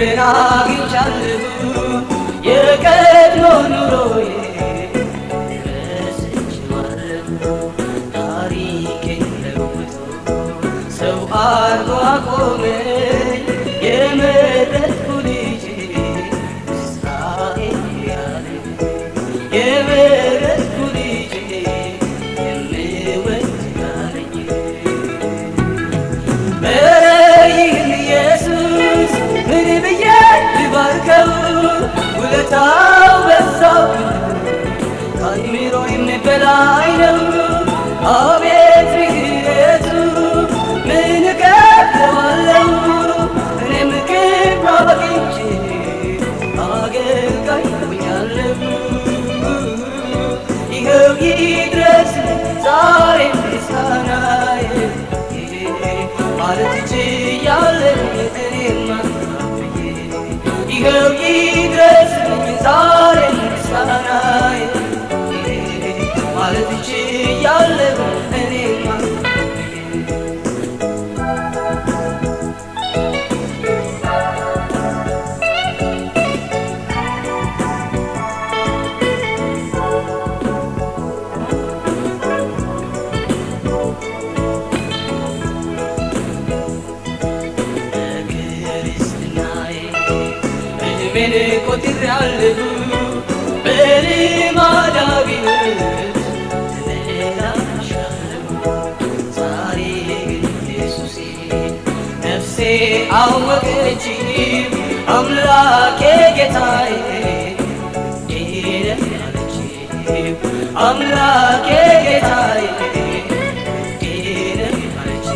ክብርን አግኝቻለሁ የቀድሞ ኑሮዬ ረስቼዋለሁ ታሪኬን ለውጦ ሰው አርጎ አቆመኝ የመረጥኩ ልጄ እስራኤል ያለኝ የመረጥኩ ልጄ የምወድ ያለኝ ኧረ ይህን ኢየሱስ ምን ብዬ ልባርከው? ውለታው በዛብኝ ከአእምሮዬም በላይ ነው። አቤት ምሕረቱ ምን እከፍለዋለሁ? እኔም ክብር አግኝቼ አገልጋይ ሆኛለሁ። ይኸው ይድረስ ዛሬ ምስጋናዬ ማለት ችያለሁ እኔማ ይኸው ይድረስ ዛሬ ምስጋናዬ ማለት ችያለሁ እኔማ በክርስትናዬ እድሜን ቆጥሬአለሁ በልማዳዊነት ተመላልሻለሁ። ዛሬ ግን ኢየሱሴ ነፍሴ አወቀች አምላኬ ጌታዬ ውዴ ነህ አለች አምላኬ ጌታዬ ውዴ ነህ አለች።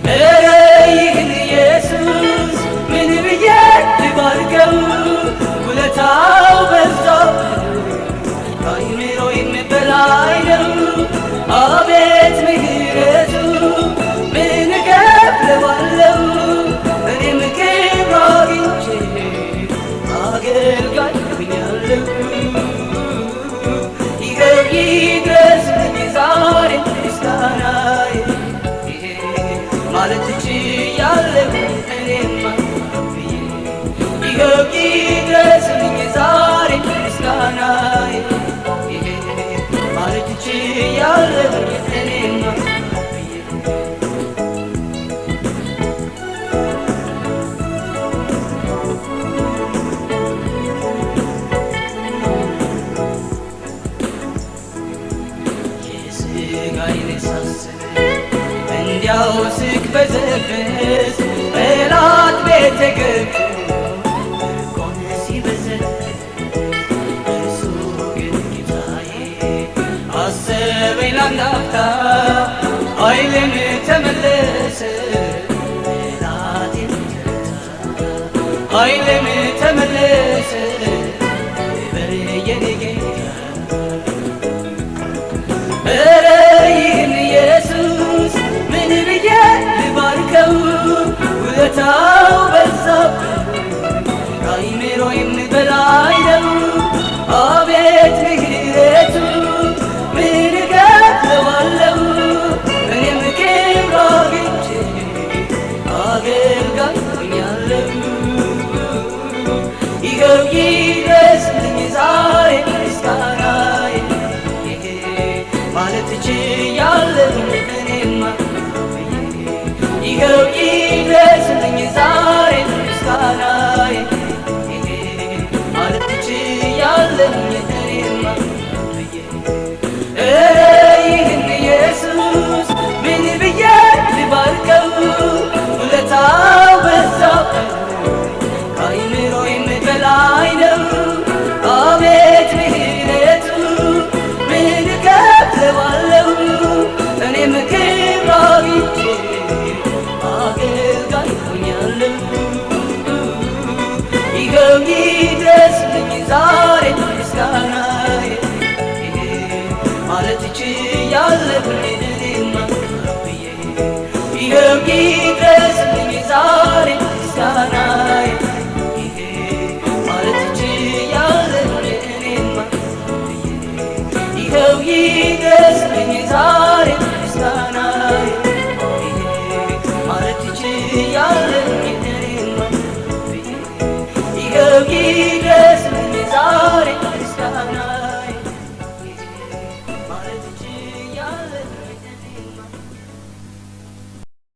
ኧረ ይህን ኢየሱስ ምን ብዬ ልባርከው? ውለታው በዛብኝ ከአእምሮዬም በላይ ነው። አቤት ምሕረቱ ምን እከፍለዋለሁ? እኔም ክብር አግኝቼ አገልጋይ ሆኛለሁ። ይኸው ይድረስልኝ ዛሬ ምስጋናዬ ማለት ችያለሁ እኔማ ይኸው ይድረስልኝ ዛሬ ምስጋናዬ ማለት ችያለሁ እኔማ የሥጋዬን ሳስብ እንዲያው ስቅበዘበዝ ጠላት ቤቴ ገብቶ ምርኮን ሲበዘብዝ እርሱ ግን ጌታዬ አሰበኝ ለአንድ አፍታ ኃይሌም ተመለሰ ጠላቴም ተረታ ኃይሌም ተመለሰ ክበር የኔ ጌታ ኧረ ይህን ኢየሱስ ምን ብዬ ልባርከው? ውለታው በዛብኝ ከአእምሮዬም በላይ ነው። አቤት ምሕረቱ ምን እከፍለዋለሁ? እኔም ክብር አግኝቼ አገልጋይ ሆኛለሁ። ይኸው ይድረስልኝ ዛሬ ምስጋናዬ ማለት ችያለሁ እኔማ ይኸው ይድረስልኝ ዛሬ ምስጋናዬ ማለት ችያለሁ እኔማ ኧረ ይህን ኢየሱስ ምን ብዬ ልባርከው? ውለታው በዛብኝ ከአእምሮዬም በላይ ነው። አቤት ምሕረቱ ምን እከፍለዋለሁ? እኔም ክብር አግኝቼ አገልጋይ ሆኛለሁ። ይኸው ይድረስልኝ ዛሬ ምስጋናዬ ማለት ችያለሁ እኔማ ይኸው ይድረስልኝ